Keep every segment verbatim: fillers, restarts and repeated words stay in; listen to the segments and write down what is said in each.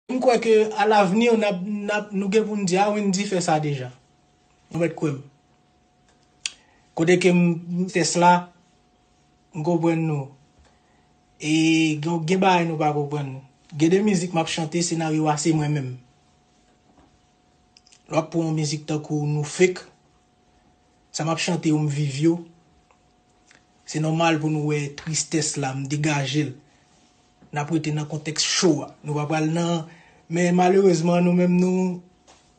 M kwè ke alavni, n ap, n ap, nou gen pou n di, "A, Wendy fè sa deja." Nou mèt kwè m. Kote ke m, m tès la, m konprann nou. E gen, gen bagay nou pa konprann. Gen de mizik m ap chante, senaryo a se mwen menm. Lè w ap pran yon mizik tankou Nou Fake, sa m ap chante yo, m viv yo. Se nòmal pou nou wè tristès la, m degaje l. N ap rete nan kontèks cho a. Nou pa pral nan, men malerezman, nou menm nou,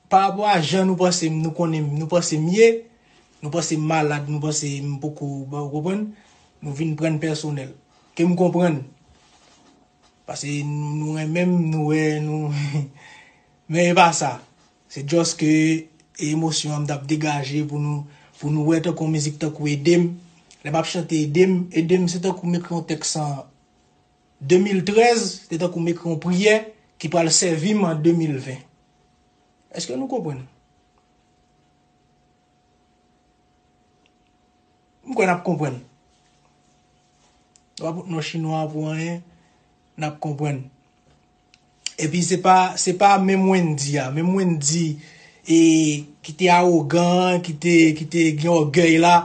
pa rapò a jan nou panse m, nou konnen m, nou panse m ye, nou panse m malad, nou panse m poko, ba, ou konprann? Nou vin pran n pèsonèl. Ke m konprann. Paske nou, nou renmen m, nou wè, nou, men e pa sa. Se just ke emosyon an m t ap degaje pou nou, pou nou wè tankou yon mizik tankou Ede m. Lè m ap chante Ede m, Ede m se tankou m ekri yon tèks an de mil trèz, se tankou m ekri yon priyè ki pral sèvi m an de mil ven. Èske nou konprann? M kwè n ap konprann. W ap non chinwa pou anyen, n ap konprann. Epi se pa, se pa menm Wendy a, menm Wendy e, ki te awogan, ki te, ki te gen ògèy la,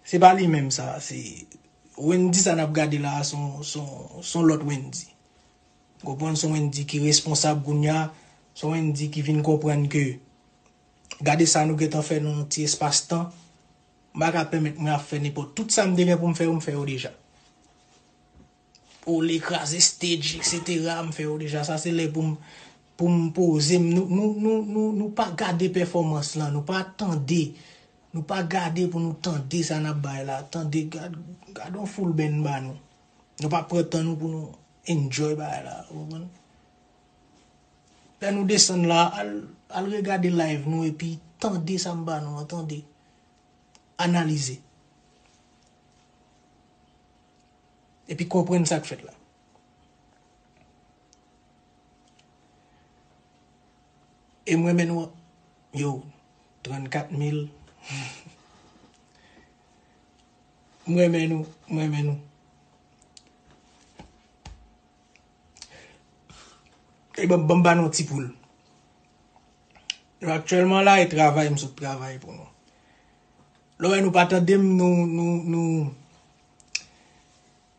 se pa li menm sa. Se Wendy sa n ap gade la, se yon, se yon, se yon lòt Wendy. Konprann, se yon Wendy ki responsab kounye a, se yon Wendy ki vin konprann ke gade sa nou gentan fè nan yon ti espas tan, m pa ka pèmèt mwen ap fè nenpòt. Tout sa m te gen pou m fè yo, m fè yo deja. Ole, kraze stage, et cetera, m fè yo deja. Sa se lè pou m, pou m poze m. Nou, nou, nou, nou, nou pa gade pèfòmans lan, nou pa tande. Nou pa gade pou nou tande sa n ap bay la. Tande, gad, gad yon full band ba nou. Nou pa pran tan nou pou nou enjoy bagay la, ou konprann? Lè nou desann la, al, al regade live nou epi tande sa m ba nou an, tande. Analize. Epi konprann sa k fèt la. E m renmen nou, yo, trannkat mil. M renmen nou, m renmen nou. E ban, ban m ba nou ti poul. Nou aktyèlman la, e travay, m sot travay pou nou. Lè w wè nou pa tande m, nou, nou, nou,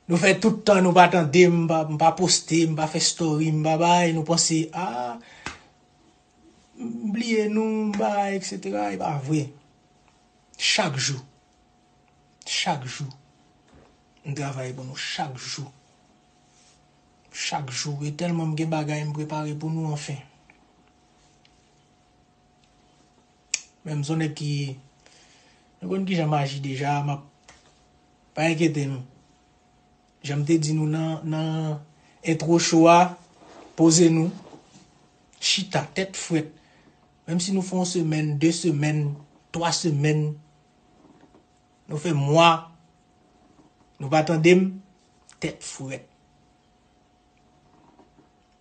nou fè tout tan nou pa tande m, m pa, m pa poste, m pa fè story, m pa bay, nou panse, a, m bliye nou, m bay, et cetera. E pa vre. Chak jou. Chak jou. M travay pou nou chak jou. Chak jou. E tèlman m gen bagay m prepare pou nou, anfen. Men m se yon nèg ki, nou konn kijan m aji deja, m ap, pa enkyete nou. Jan m te di nou nan, nan entwo show a, poze nou, chita, tèt frèt. Menm si nou fè yon semèn, de semèn, twa semèn, nou fè mwa, nou pa tande m, tèt frèt.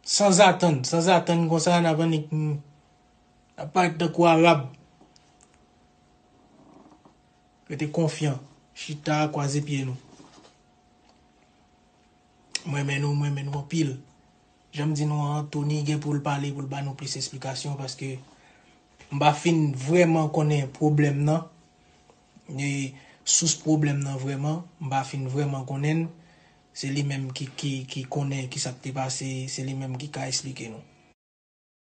Sanzatann, sanzatann konsa, n ap annik, n ap parèt tankou Arab. Rete konfyan, chita, kwaze pye nou. M renmen nou, m renmen nou anpil. Jan m di nou an, Tony gen pou l pale, pou l ba nou plis esplikasyon, paske m pa fin vrèman konnen pwoblèm nan. E sous pwoblèm nan vrèman, m pa fin vrèman konnen l. Se li menm ki, ki, ki konnen kisa k te pase, se li menm ki ka esplike nou.